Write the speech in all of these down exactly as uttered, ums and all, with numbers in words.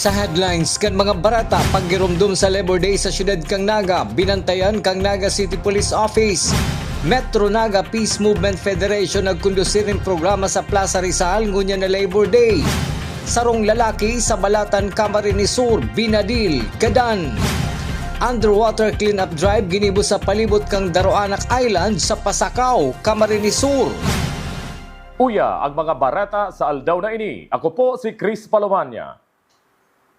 Sa headlines kan mga bareta, pagiromdom sa Labor Day sa siyudad kan Naga, binantayan kan Naga City Police Office. Metro Naga Peace Movement Federation nagkondusir nin programa sa Plaza Rizal ngunyan na Labor Day. Sarong lalaki sa Balatan, Camarines Sur, binadil, gadan. Underwater cleanup drive ginibo sa palibot kan Daroanak Island sa Pasacao, Camarines Sur. Uya ang mga bareta sa aldaw na ini. Ako po si Chris Palomania.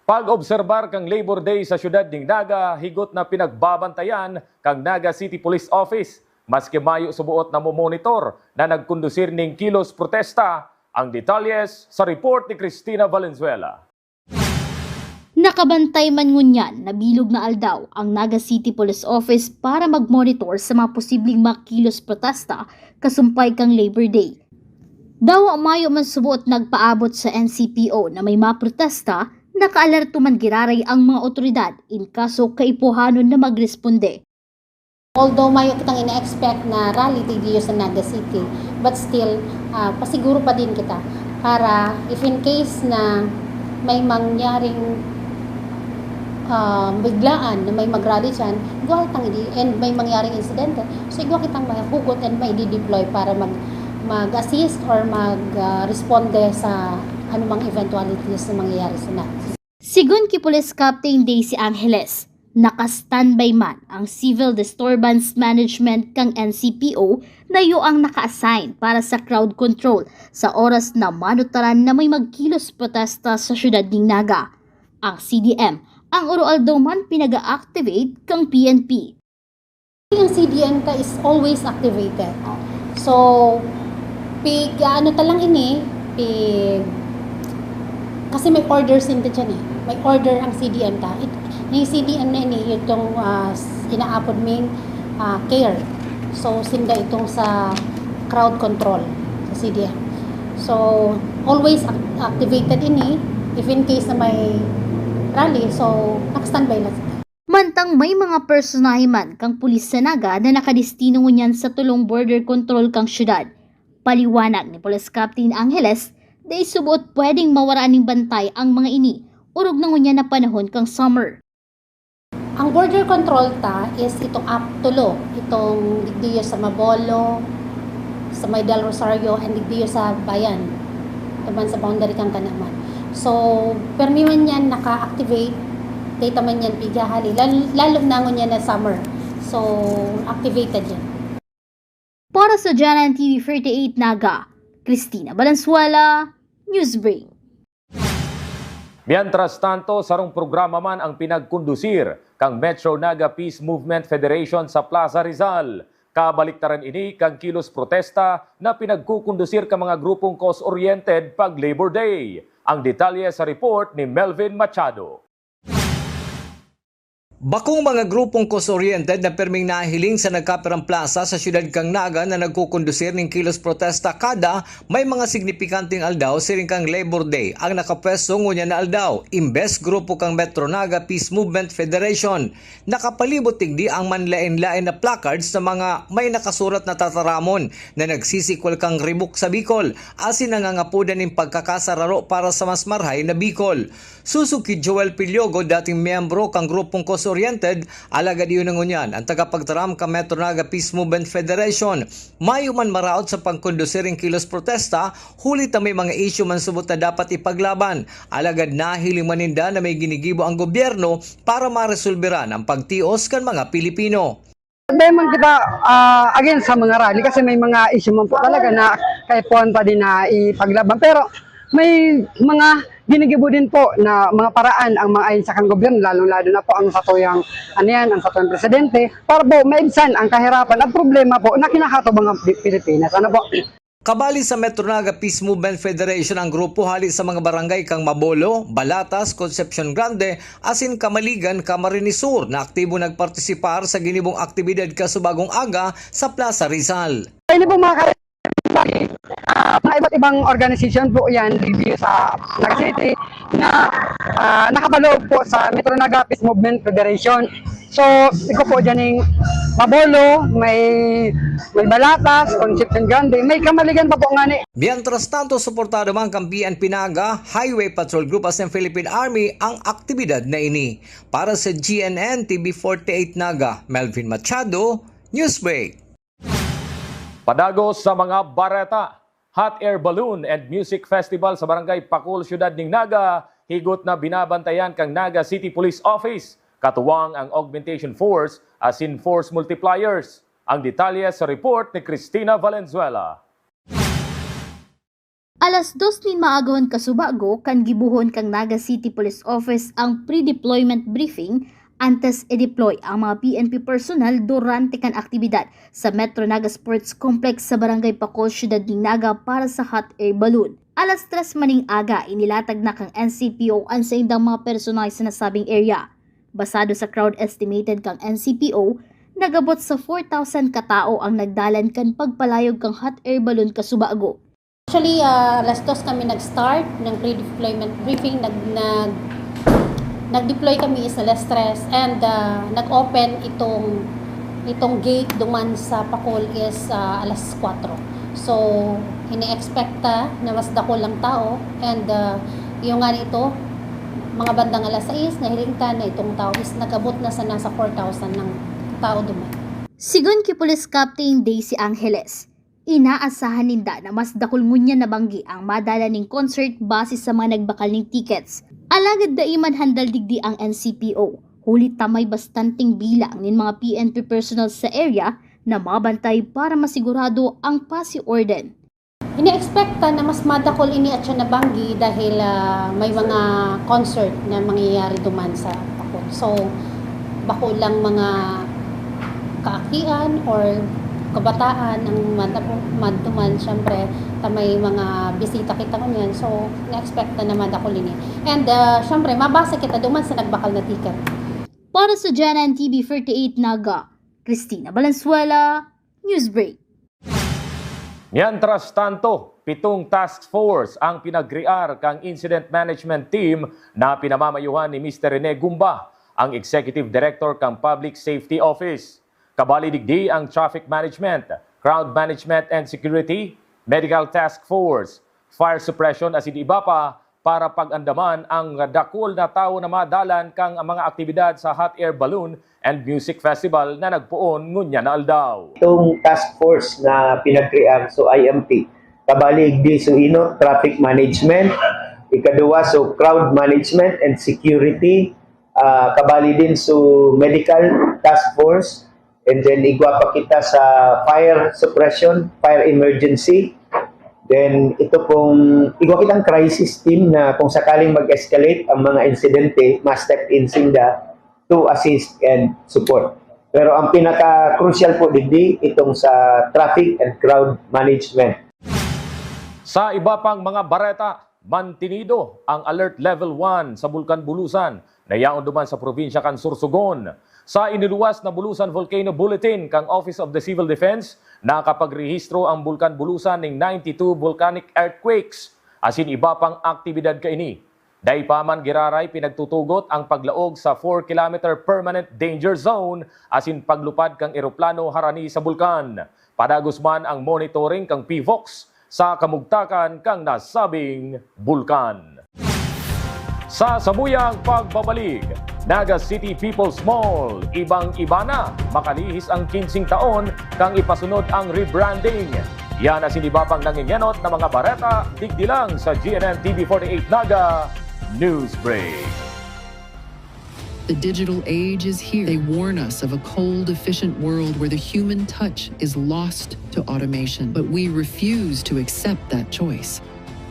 Pag-obserbar kan Labor Day sa siyudad nin Naga, higot na pinagbabantayan kan Naga City Police Office, maski mayo suboot na momonitor na nagkondusir nin kilos protesta. Ang detalles sa report ni Christina Valenzuela. Nakabantay man ngunyan na bilog na aldaw ang Naga City Police Office para mag-monitor sa mga posibleng makilos protesta kasumpay kan Labor Day. Dawa mayo man suboot nagpaabot sa N C P O na may maprotesta, nakaalerto man giraray ang mga otoridad in kaso kaipuhanon na magresponde. Although mayo kitang ina-expect na rally digdi sa Naga City, but still, ah, pasiguro pa din kita para if in case na may mangyaring, ah, biglaan na may mag-rally diyan, igwa kitang idi-, and may mangyaring insidente, so igwa kitang mahugot and maidi-deploy para mag-, mag-assist or mag, ah, responde sa anumang eventualities na mangyayari sa Naga. Sigon ki Police Captain Daisy Angeles, naka-standby man ang Civil Disturbance Management kan N C P O na iyo ang naka-assign para sa crowd control sa oras na manutaran na may magkilos protesta sa siyudad nin Naga. Ang C D M, ang oroaldaw man pinag-a-activate kan P N P. Ang C D M ta is always activated. So, pig, ano ta lang ini, pig, kasi may orders din ta dyan eh. May order ang C D M ta. It, yung C D M na ini, itong, ah, s-, inaapod ming, ah, care. So, sinda itong sa crowd control sa C D M. So, always ac-, activated ini, if in case na may rally, so, naka-standby lang sila. Mantang may mga personahe man kan pulis sa Naga na nakadestino ngunyan sa tulong border control kan syudad. Paliwanag ni Police Captain Angeles, dai suboot pwedeng mawaraan nin bantay ang mga ini, orog na ngunyan na panahon kan summer. Ang border control ta is itong ap-, tulo, itong digdiyo sa Mabolo, sa may Del Rosario, and digdiyo sa Bayan. Ito man sa boundary kan Tanaman. So, permi man yan naka-activate, data man yan pighahali, lal-, lalo na ngunyan na summer. So, activated yan. Para sa Janan T V thirty-eight Naga, Christina Valenzuela, Newsbreak. Mientras tanto, sarong programa man ang pinagkondusir kan Metro Naga Peace Movement Federation sa Plaza Rizal. Kabaliktaran ini kan kilos protesta na pinagkukondusir kan mga grupong cause-oriented pag Labor Day. Ang detalye sa report ni Melvin Machado. Bakong mga grupong cause-oriented na pirming nahiling sa nagkapirang plasa sa siyudad kan Naga na nagkukondusir nin kilos protesta kada may mga signipikanteng aldaw siring kan Labor Day ang nakapwesto ngunyan na aldaw. Imbes grupo kan Metro Naga Peace Movement Federation, nakapalibot digdi ang manlaen-laen na placards na mga may nakasurat na tataramon na nagsisikwal kan ribok sa Bicol asin nangangapodan nin pagkakasararo para sa mas marhay na Bicol. Susog ki Joel Piliogo, dating miyembro kan grupong cause-oriented, alagad iyo na ngunyan an tagapagtaram kan Metro Naga Peace Movement Federation. Mayo man maraot sa pagkondusir nin kilos protesta, huli ta may mga isyu man subot na dapat ipaglaban, alagad nahiling man ninda na may ginigibo ang gobyerno para maresolberan ang pagtios kan mga Pilipino. Dai man kita, ah, against sa mga rally kasi may mga issue man po talaga na kaipuhan pa din na ipaglaban. Pero may mga ginigibo din po na mga paraan ang mga ahensya kan gobyerno, lalong-lalo na po ang satuyang, ano yan, ang satuyang presidente, para po maibsan ang kahirapan at problema po na kinakatubang ang Pi-, Pilipinas. Ano po? Kabali sa Metro Naga Peace Movement Federation ang grupo hali sa mga barangay kan Mabolo, Balatas, Concepcion Grande, asin Camaligan, Camarines Sur, na aktibo nagpartisipar sa ginibong aktibidad kasubagong aga sa Plaza Rizal. Ini po mga ka-, ah, mga iba't ibang organisasyon po yan dito sa Naga City na, ah, nakapaloob po sa Metro Naga Peace Movement Federation. So, iko po dyan yung Mabolo, may, may Balatas, Concepcion Grande, may Kamaligan pa po nga ni. Mientras tanto, suportado man kan P N P Naga Highway Patrol Group asin Philippine Army ang aktibidad na ini. Para sa G N N T V forty-eight Naga, Melvin Machado, Newsbreak. Padagos sa mga bareta, Hot Air Balloon and Music Festival sa Barangay Pakol, Siyudad ning Naga, higot na binabantayan kan Naga City Police Office, katuwang ang Augmentation Force asin Force Multipliers. Ang detalye sa report ni Christina Valenzuela. Alas dos nin maagahon kasubago kan gibohon kan Naga City Police Office ang pre-deployment briefing antes i-deploy ang mga P N P personnel durante kan aktibidad sa Metro Naga Sports Complex sa Barangay Pakol, Siyudad nin Naga para sa hot air balloon. Alas tres maning aga, inilatag na kan N C P O ang saindang mga personal sa nasabing area. Basado sa crowd estimated kan N C P O, nagabot sa four thousand ka tawo ang nagdalan kan pagpalayog kan hot air balloon kasubago. Actually, ah, alas dos kami nag-start ng pre-deployment briefing. Nag, nag, nag-deploy kami is alas tres and ah, nag-open itong itong gate duman sa Pakol is ah, alas kwatro. So, ini-expect ta na mas dakul ang tao and ah, yung nga nito, mga bandang alas sais, nahiling ta na itong tao is nag-abot na sa nasa four thousand ng tao duman. Sigon ki Police Captain Daisy Angeles, inaasahan ninda na mas dakul ngunyan na banggi ang madala ning concert base sa mga nagbakal ning tickets. Alagad dai man handal digdi ang N C P O, huli ta may bastanteng bilang nin mga P N P personnel sa area na mabantay para masigurado ang pasi orden. Ini-expect ta na mas madakul ini atyan na banggi dahil ah, may mga concert na mangyayari duman sa Pakol. So, bako lang mga kaakian or kabataan ang mad- mad- duman, syempre, ta may mga bisita kita ngunyan. So, na-expect ta na madakul ini. And ah, syempre, mabasa kita duman sa nagbakal na ticket. Para sa G N N T V forty-eight Naga, Christina Valenzuela, Newsbreak. Mientras tanto, pitong task force ang pinagkrear kan Incident Management Team na pinamamayuhan ni Mister Rene Gumba, ang Executive Director kan Public Safety Office. Kabali digdi ang Traffic Management, Crowd Management and Security, Medical Task Force, Fire Suppression asin iba pa, para pag-andaman ang dakul na tawo na madalan kan mga aktibidad sa Hot Air Balloon and Music Festival na nagpoon ngunyan na aldaw. Itong task force na pinagkrear, so I M T, kabali digdi so ino, traffic management, ikaduwa so crowd management and security, ah, kabali din so medical task force, and then igwa pa kita sa fire suppression, fire emergency. Then ito pong igwa kitang crisis team na kung sakaling mag-escalate ang mga insidente, ma-step in sinda to assist and support. Pero ang pinaka-crucial po digdi itong sa traffic and crowd management. Sa iba pang mga bareta, mantinido ang Alert Level one sa Bulkan Bulusan na yaon duman sa probinsya kan Sorsogon. Sa iniluwas na Bulusan Volcano Bulletin kan Office of the Civil Defense, nakapagrehistro ang Bulkan Bulusan ning ninety-two volcanic earthquakes asin iba pang aktibidad kaini. Dai pa man giraray pinagtutugot ang paglaog sa four kilometer permanent danger zone asin paglupad kan eroplano harani sa bulkan. Padagos man ang monitoring kan PHIVOLCS sa kamugtakan kan nasabing bulkan. Sa samuyang pagbabalik, Naga City People's Mall, ibang-iba na, makalihis ang kinsing taon kan ipasunod ang rebranding. Yan asin iba pang nangingenot na mga bareta, digdi lang sa G N N T V forty-eight Naga News Break. The digital age is here. They warn us of a cold, efficient world where the human touch is lost to automation. But we refuse to accept that choice.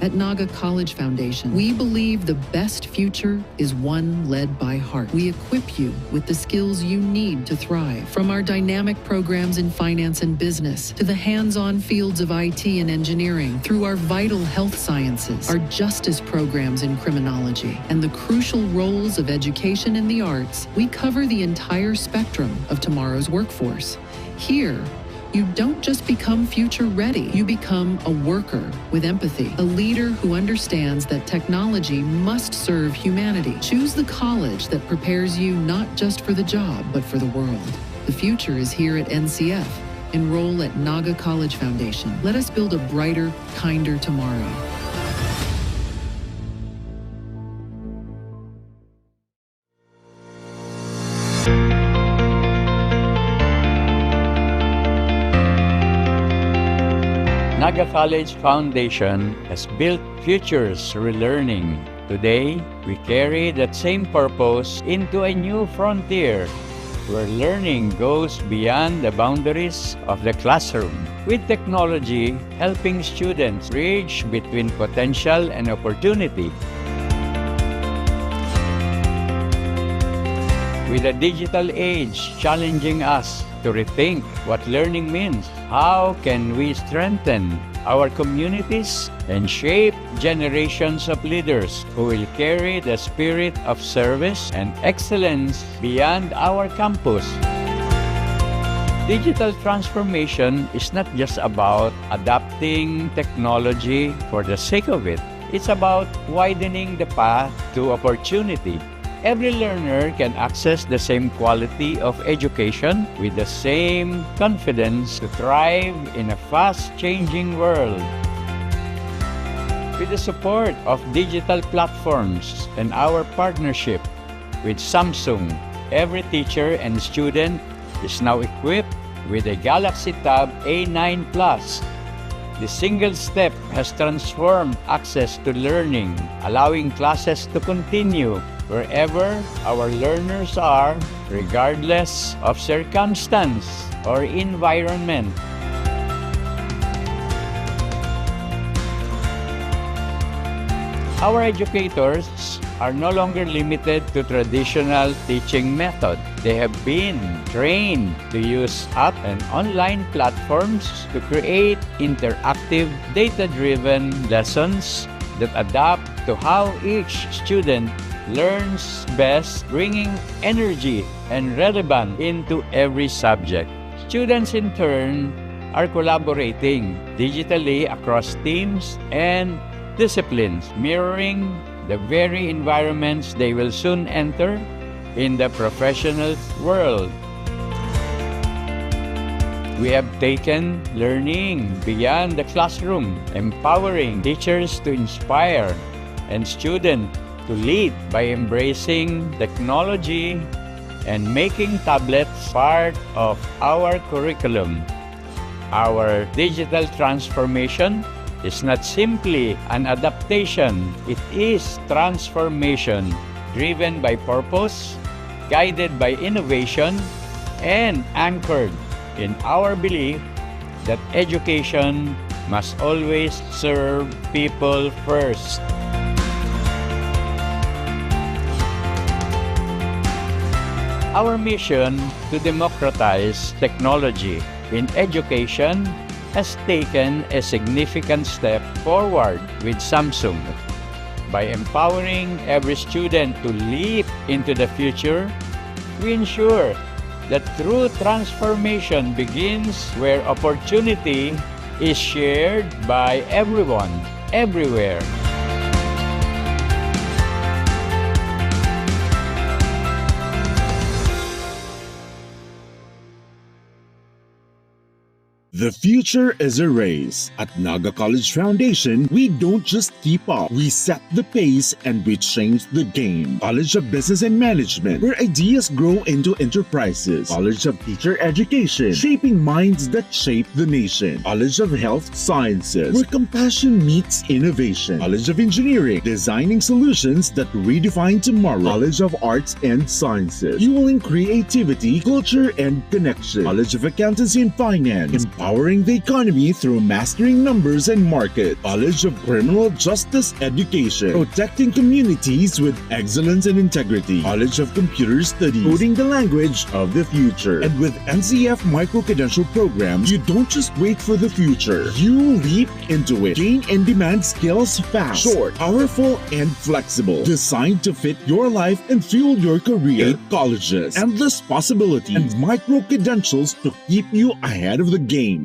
At Naga College Foundation, we believe the best future is one led by heart. We equip you with the skills you need to thrive. From our dynamic programs in finance and business to the hands on fields of I T and engineering, through our vital health sciences, our justice programs in criminology, and the crucial roles of education and the arts, we cover the entire spectrum of tomorrow's workforce. Here, You don't just become future ready, you become a worker with empathy, a leader who understands that technology must serve humanity. Choose the college that prepares you not just for the job, but for the world. The future is here at N C F. Enroll at Naga College Foundation. Let us build a brighter, kinder tomorrow. Naga College Foundation has built futures through learning. Today, we carry that same purpose into a new frontier where learning goes beyond the boundaries of the classroom, with technology helping students bridge between potential and opportunity. With the digital age challenging us to rethink what learning means, how can we strengthen our communities and shape generations of leaders who will carry the spirit of service and excellence beyond our campus? Digital transformation is not just about adapting technology for the sake of it. It's about widening the path to opportunity. Every learner can access the same quality of education with the same confidence to thrive in a fast-changing world. With the support of digital platforms and our partnership with Samsung, every teacher and student is now equipped with a Galaxy Tab A nine Plus. The single step has transformed access to learning, allowing classes to continue wherever our learners are, regardless of circumstance or environment. Our educators are no longer limited to traditional teaching method. They have been trained to use app and online platforms to create interactive, data-driven lessons that adapt to how each student learns best, bringing energy and relevance into every subject. Students, in turn, are collaborating digitally across teams and disciplines, mirroring the very environments they will soon enter in the professional world. We have taken learning beyond the classroom, empowering teachers to inspire and students to lead by embracing technology and making tablets part of our curriculum. Our digital transformation is not simply an adaptation, it is transformation driven by purpose, guided by innovation, and anchored in our belief that education must always serve people first. Our mission to democratize technology in education has taken a significant step forward with Samsung. By empowering every student to leap into the future, we ensure that true transformation begins where opportunity is shared by everyone, everywhere. The future is a race. At Naga College Foundation, we don't just keep up, we set the pace and we change the game. College of Business and Management, where ideas grow into enterprises. College of Teacher Education, shaping minds that shape the nation. College of Health Sciences, where compassion meets innovation. College of Engineering, designing solutions that redefine tomorrow. College of Arts and Sciences, fueling creativity, culture, and connection. College of Accountancy and Finance, powering the economy through mastering numbers and market. College of Criminal Justice Education, protecting communities with excellence and integrity. College of Computer Studies, coding the language of the future. And with N C F micro-credential programs, you don't just wait for the future. You leap into it. Gain in-demand skills fast, short, powerful, and flexible. Designed to fit your life and fuel your career. Eight colleges, endless possibilities, and micro-credentials to keep you ahead of the game.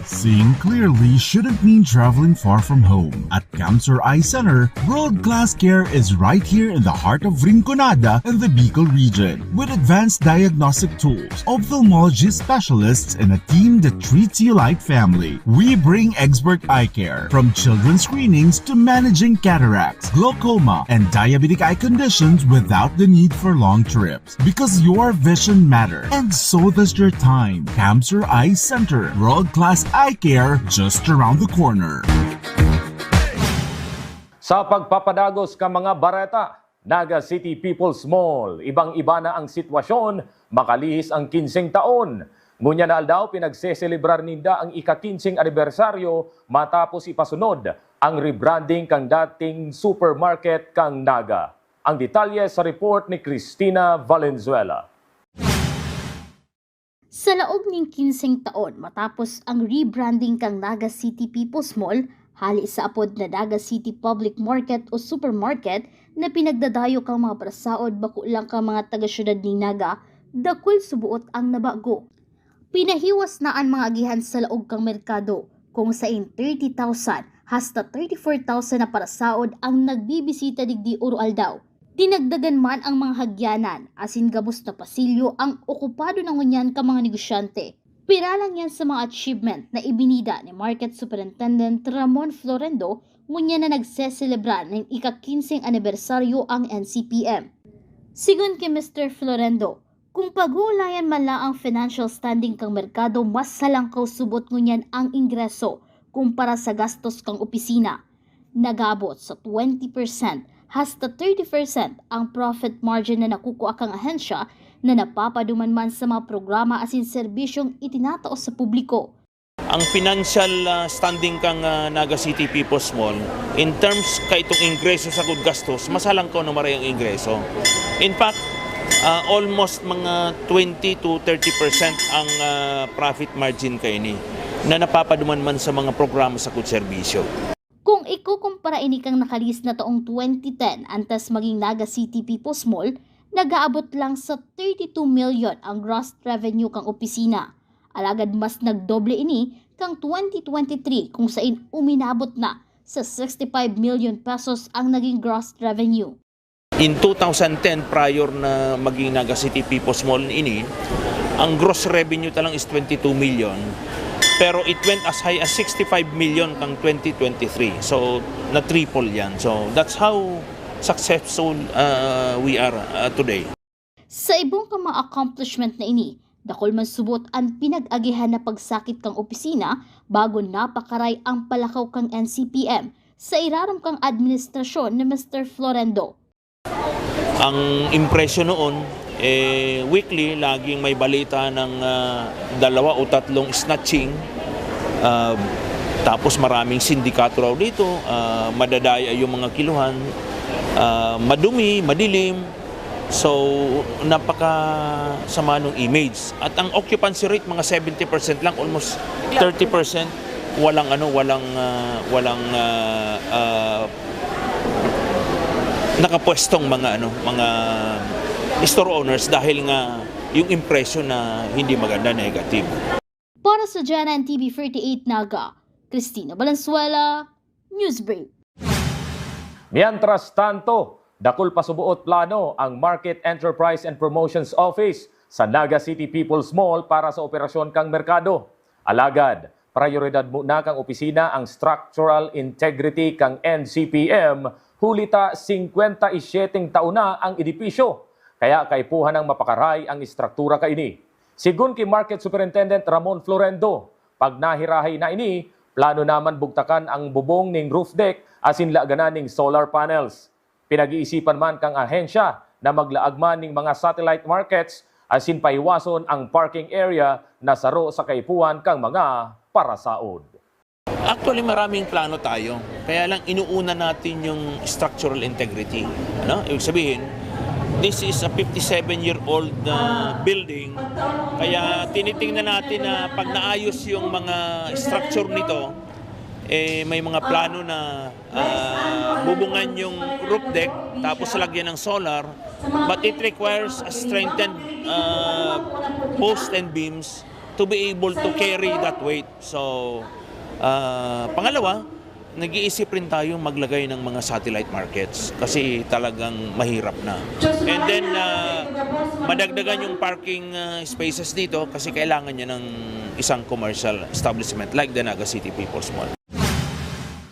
Seeing clearly shouldn't mean traveling far from home. At Camsur Eye Center, world-class care is right here in the heart of Rinconada and the Bicol region. With advanced diagnostic tools, ophthalmology specialists, and a team that treats you like family, we bring expert eye care. From children's screenings to managing cataracts, glaucoma, and diabetic eye conditions without the need for long trips. Because your vision matters, and so does your time. Camsur Eye Center, world-class eye care just around the corner. Sa pagpapadagos kan mga bareta, Naga City People's Mall, ibang-iba na ang sitwasyon, makalihis ang kinseng taon. Ngunyan na aldaw, pinagseselebrar ninda ang ika-kinseng anibersaryo matapos ipasunod ang rebranding kan dating supermarket kan Naga. Ang detalye sa report ni Christina Valenzuela. Sa laog nin kinseng taon matapos ang rebranding kan Naga City People's Mall, hale sa apod na Naga City Public Market o Supermarket na pinagdadayo kan mga parasaod bako lang kan mga taga-syudad nin Naga, dakul suboot ang nabago. Pinahiwas na an mga agihan sa laog kan merkado, kung sain thirty thousand hasta thirty-four thousand na parasaod ang nagbibisita digdi oro-aldaw. Dinagdagan man ang mga hagyanan, asin gabos na pasilyo ang okupado na ngunyan kan mga negosyante. Pira lang yan sa mga achievement na ibinida ni Market Superintendent Ramon Florendo ngunyan na nagseselebra nin ika-kinseng anibersaryo ang N C P M. Sigon ki Mister Florendo, kung pag-uulayan man lang ang financial standing kan merkado, mas halangkaw subot ngunyan ang ingreso kumpara sa gastos kan opisina. Nag-aabot sa twenty percent hasta thirty percent ang profit margin na nakukua kan ahensya na napapaduman man sa mga programa asin serbisyong itinatao sa publiko. Ang financial, ah, standing kan, ah, Naga City People's Mall, in terms kaitong ingreso sagud gastos, mas halangkaw na maray ang ingreso. In fact, ah, almost mga twenty to thirty percent ang, ah, profit margin kaini na napapaduman man sa mga programa sagud serbisyo. Kung ikukumpara ini kan nakalihis na taong twenty ten, antes maging Naga City People's Mall, nag-aabot lang sa thirty-two million ang gross revenue kan opisina. Alagad mas nagdoble ini kan twenty twenty-three, kung sain uminabot na sa sixty-five million pesos ang naging gross revenue. In two thousand ten, prior na maging Naga City People's Mall ini, ang gross revenue ta lang is twenty-two million. Pero it went as high as sixty-five million kan twenty twenty-three. So, na-triple yan. So, that's how successful, uh, we are, uh, today. Sa ibong kan mga accomplishment na ini, dakul man subot an pinag-agihan na pagsakit kan opisina bago napakaray ang palakaw kan N C P M sa irarom kan administrasyon ni Mister Florendo. Ang impresyo noon, eh, weekly, laging may balita ng, ah, dalawa o tatlong snatching. Ah, tapos maraming sindikato raw dito, ah, madadaya yung mga kiluhan, ah, madumi, madilim. So, napakasama nung image. At ang occupancy rate, mga seventy percent lang, almost thirty percent walang ano, walang, ah, walang, ah, ah, nakapwestong mga ano, mga store owners dahil nga yung impression na hindi maganda, negative. Para sa G N N T V forty-eight Naga, Christina Valenzuela, Newsbreak. Mientras tanto, dakul pa suboot plano ang Market Enterprise and Promotions Office sa Naga City People's Mall para sa operasyon kan merkado. Alagad, prayoridad muna kan opisina ang structural integrity kan N C P M, huli ta singkwenta y siyete taon na ang edipisyo. Kaya kaipuhan nang mapakaray ang estruktura kaini. Sigon ki Market Superintendent Ramon Florendo, pag nahirahay na ini, plano na man bugtakan ang bubong nin roof deck asin laganan nin solar panels. Pinag-iisipan man kan ahensya na maglaag man nin mga satellite markets asin pahiwason ang parking area na saro sa kaipuhan kan mga parasaod. Actually, maraming plano tayo. Kaya lang inuuna natin yung structural integrity. Ano? Ibig sabihin, this is a fifty-seven-year-old uh, building. Kaya tinitingnan natin na pag naayos yung mga structure nito, eh, may mga plano na uh, bubungan yung roof deck tapos lagyan ng solar. But it requires a strengthened uh, post and beams to be able to carry that weight. So, uh, pangalawa, nag-iisip rin tayo maglagay ng mga satellite markets kasi talagang mahirap na. And then, uh, madagdagan yung parking uh, spaces dito kasi kailangan niya ng isang commercial establishment like the Naga City People's Mall.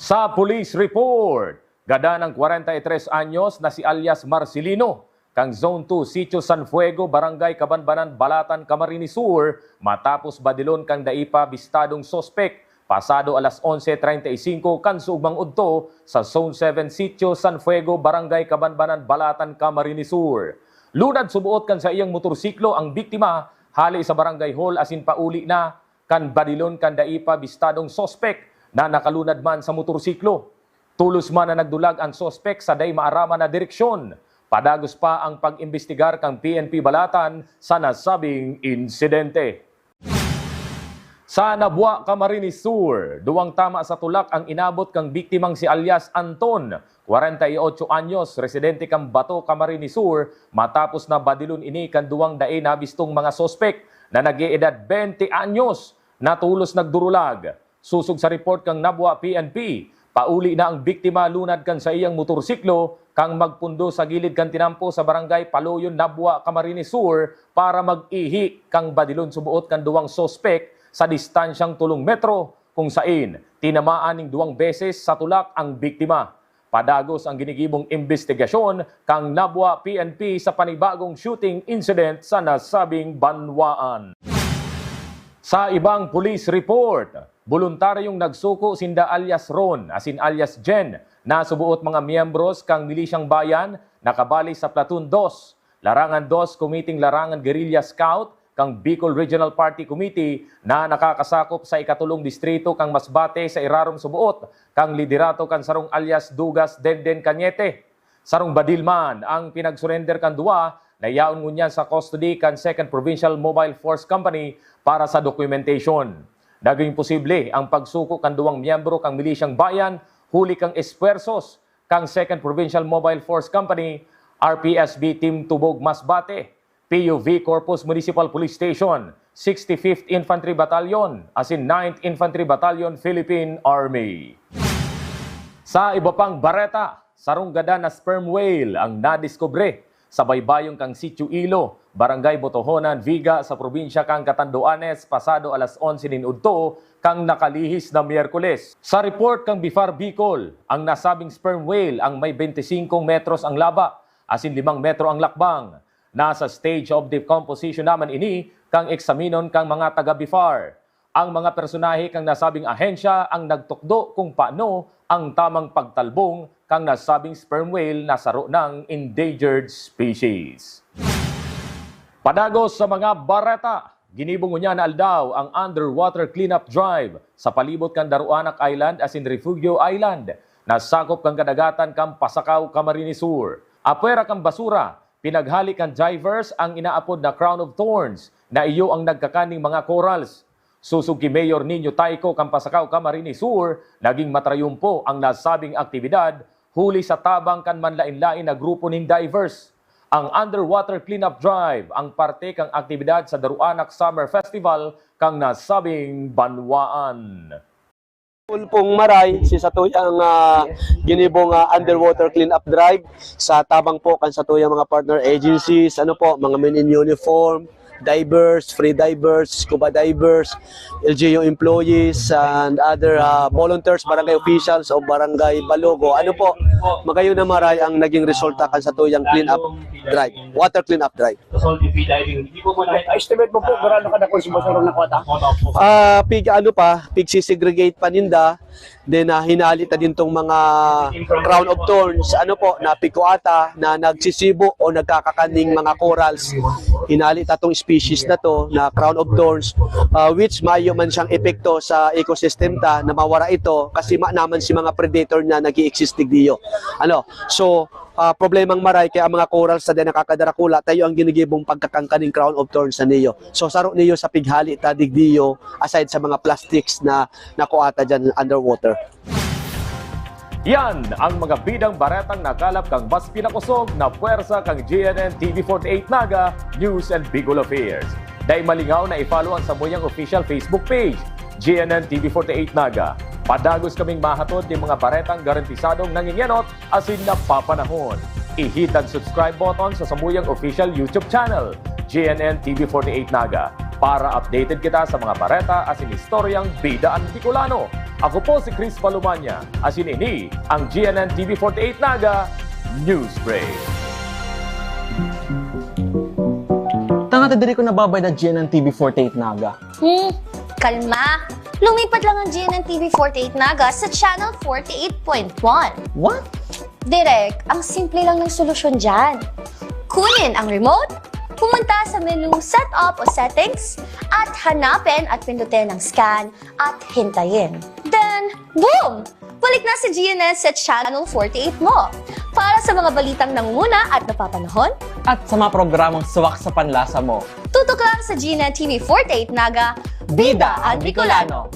Sa police report, gadan ang kwarenta y tres anyos na si alias Marcelino, kan Zone two, Sitio San Fuego, Barangay Kabanbanan, Balatan, Camarines Sur, matapos badilon kan dai pa bistadong suspek, pasado alas onse treinta y cinco kan suugmang udto sa Zone seven, Sitio San Fuego, Barangay Kabanbanan, Balatan, Camarines Sur. Lunad suboot kan saiyang motorsiklo ang biktima hale sa barangay hall asin pauli na kan badilon kan dai pa bistadong suspek na nakalunad man sa motorsiklo. Tulos man na nagdulag ang suspek sa dai maaraman na direksyon. Padagos pa ang pag-imbestigar kan P N P Balatan sa nasabing insidente. Sa Nabua, Camarines Sur, duwang tama sa tulak ang inabot kan biktimang si alias Anton, kwarenta y ocho anyos, residente kan Bato, Camarines Sur, matapos na badilon ini kan duwang dai nabistong mga suspek na nag-eedad bente anyos na tolos nagdurulag. Sosog sa report kan Nabua P N P, pauli na ang biktima lunad kan saiyang motorsiklo kan magpundo sa gilid kan tinampo sa barangay Paloyon, Nabua, Camarines Sur para mag-ihi kan badilon suboot kan duwang suspek sa distansyang tolong metro, kung sain tinamaan ning duwang beses sa tulak ang biktima. Padagos ang ginigibong imbestigasyon kan Nabua P N P sa panibagong shooting incident sa nasabing banwaan. Sa ibang police report, boluntaryong nagsuko sinda alias Ron asin alias Jen na suboot mga miyembros kan Milisyang Bayan na kabali sa Platoon dos, Larangan dos, Committing Larangan Guerrilla Scout kan Bicol Regional Party Committee na nakakasakop sa ikatolong distrito kan Masbate sa irarom suboot kan liderato kan sarong alias Dugas Denden Cañete. Sarong badil man ang pinagsurrender kan duwa na yaon ngunyan sa custody kan Second Provincial Mobile Force Company para sa documentation. Naging posible ang pagsuko kan duwang miyembro kan Milisyang Bayan huli kan esfuerzos kan Second Provincial Mobile Force Company, R P S B Team Tubog Masbate, P U V Corpus Municipal Police Station, sixty-fifth Infantry Battalion, asin ninth Infantry Battalion Philippine Army. Sa iba pang bareta, sarong gadan na sperm whale ang nadiskubre sa baybayon kan Sitio Ilo, Barangay Botohonan, Viga, sa probinsya kan Catanduanes, pasado alas onse nin udto kan nakalihis na Miyerkules. Sa report kan BIFAR Bicol, ang nasabing sperm whale ang may bente singko metros ang laba asin limang metro ang lakbang. Nasa stage of decomposition naman ini kan eksaminon kan mga taga-BIFAR. Ang mga personahe kan nasabing ahensya ang nagtukdo kung paano ang tamang pagtalbong kan nasabing sperm whale na saro nang endangered species. Padagos sa mga bareta, ginibo ngunyan na aldaw ang underwater cleanup drive sa palibot kan Daruanak Island asin Refugio Island na sakop kan kadagatan kan Pasacao, Camarines Sur. Apwera kan basura, pinaghale kan divers ang inaapod na crown of thorns na iyo ang nagkakan ning mga corals. Sosog ki Mayor Nino Tayco kan Pasacao, Camarines Sur, naging matrayumpo ang nasabing aktibidad huli sa tabang kan manlaen-laen na grupo nin divers. Ang underwater cleanup drive ang parte kan aktibidad sa Daruanak Summer Festival kan nasabing banwaan. Pulpong Maray, si satuyang ah, ginibong ah, underwater cleanup drive sa tabang po kan satuyang mga partner agencies, ano po, mga men in uniform, divers, free divers, scuba divers, L G U employees, and other, ah, volunteers, barangay officials o barangay Balogo. Ano po, magayon na maray ang naging resulta kan satuyang clean up drive, water clean up drive. Estimate mo po, gurano ka na kung sumasurong na kwata? Ah, pig, ano pa, pig sisegregate pa ninda, then, ah, hinali ta din tong mga crown of thorns, ano po, na pig ko ata, na nagsisibo o nagkakakaning mga corals. Hinali ta tong species na to, na crown of thorns, ah, which maayo man siyang epekto sa ecosystem ta, na mawara ito, kasi ma-, naman si mga predator na nag-i-exist digdiyo. Ano, so, ah, problemang maray kaya ang mga corals na din nakakadarakula, tayo ang ginigibong pagkakangkaning crown of thorns na niyo. So, saro niyo sa pighali ta digdiyo, aside sa mga plastics na nakuha ta dyan underwater. Yan ang mga bidang baretang nakalap kan mas pinakosog na pwersa kan G N N T V forty-eight Naga News and Bicol Affairs. Dai malingaw na i-follow ang samuyang official Facebook page, G N N T V forty-eight Naga. Padagos kaming mahatod nin mga baretang garantisadong nangingenot asin napapanahon. I-hit ang subscribe button sa samuyang official YouTube channel, G N N T V forty-eight Naga, para updated kita sa mga bareta asin istoryang bida an Bicolano. Ako po si Chris Palumanya, asin ini ang G N N T V forty-eight Naga News Break. Tanga ta diri ko nababayad na G N N T V forty-eight Naga. Hmm, kalma. Lumipat lang ang G N N T V forty-eight Naga sa Channel forty-eight point one. What? Direk, ang simple lang ng solusyon dyan. Kunin ang remote, pumunta sa menu Setup o Settings, at hanapin at pindutin ang Scan at hintayin. Then, boom! Balik na si G N N sa Channel forty-eight mo. Para sa mga balitang nangunguna at napapanahon, at sa mga programang swak sa panlasa mo, tutok lang sa G N N T V forty-eight Naga, Bida ang Bicolano.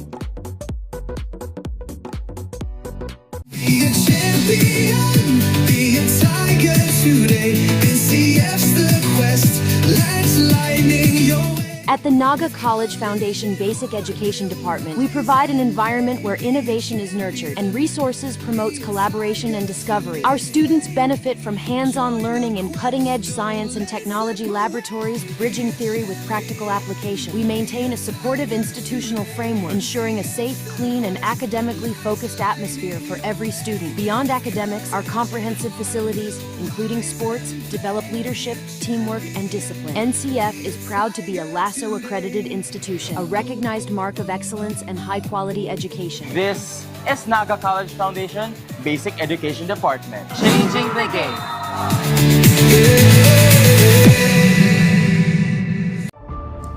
Be a champion, be a tiger today. N C F's the quest, let's lightning your way. At the Naga College Foundation Basic Education Department, we provide an environment where innovation is nurtured and resources promotes collaboration and discovery. Our students benefit from hands-on learning in cutting-edge science and technology laboratories, bridging theory with practical application. We maintain a supportive institutional framework, ensuring a safe, clean, and academically focused atmosphere for every student. Beyond academics, our comprehensive facilities, including sports, develop leadership, teamwork, and discipline. N C F is proud to be a LASO-accredited institution, a recognized mark of excellence and high-quality education. This is Naga College Foundation Basic Education Department. Changing the game.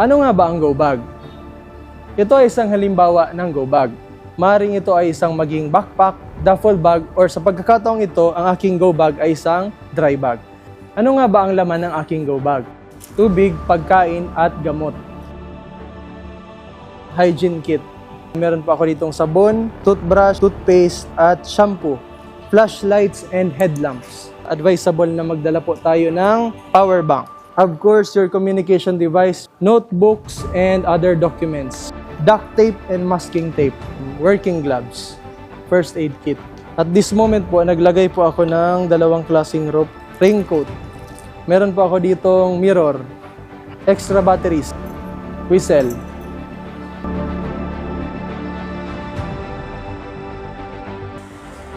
Ano nga ba ang go bag? Ito ay isang halimbawa ng go bag. Maaaring ito ay isang maging backpack, duffel bag, or sa pagkakataong ito, ang aking go bag ay isang dry bag. Ano nga ba ang laman ng aking go bag? Tubig, pagkain, at gamot. Hygiene kit. Meron po ako ditong sabon, toothbrush, toothpaste, at shampoo. Flashlights and headlamps. Advisable na magdala po tayo ng power bank. Of course, your communication device, notebooks, and other documents. Duct tape and masking tape. Working gloves. First aid kit. At this moment po, naglagay po ako ng dalawang klaseng rope, raincoat. Meron po ako ditong mirror, extra batteries, whistle.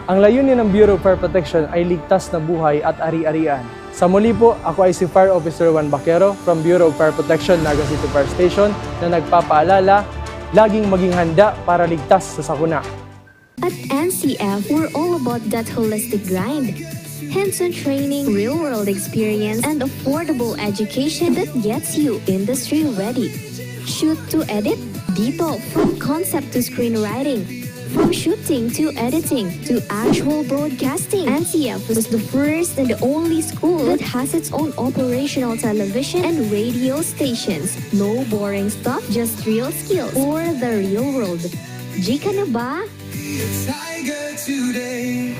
Ang layunin ng Bureau of Fire Protection ay ligtas na buhay at ari-arian. Sa muli po, ako ay si Fire Officer Juan Baquero from Bureau of Fire Protection, Naga City Fire Station, na nagpapaalala, laging maging handa para ligtas sa sakuna. At N C F, we're all about that holistic grind. Hands-on training, real-world experience, and affordable education that gets you industry ready. Shoot to edit? Dito, from concept to screenwriting, from shooting to editing to actual broadcasting, N C F was the first and the only school that has its own operational television and radio stations. No boring stuff, just real skills for the real world. G ka na ba? Be a tiger today.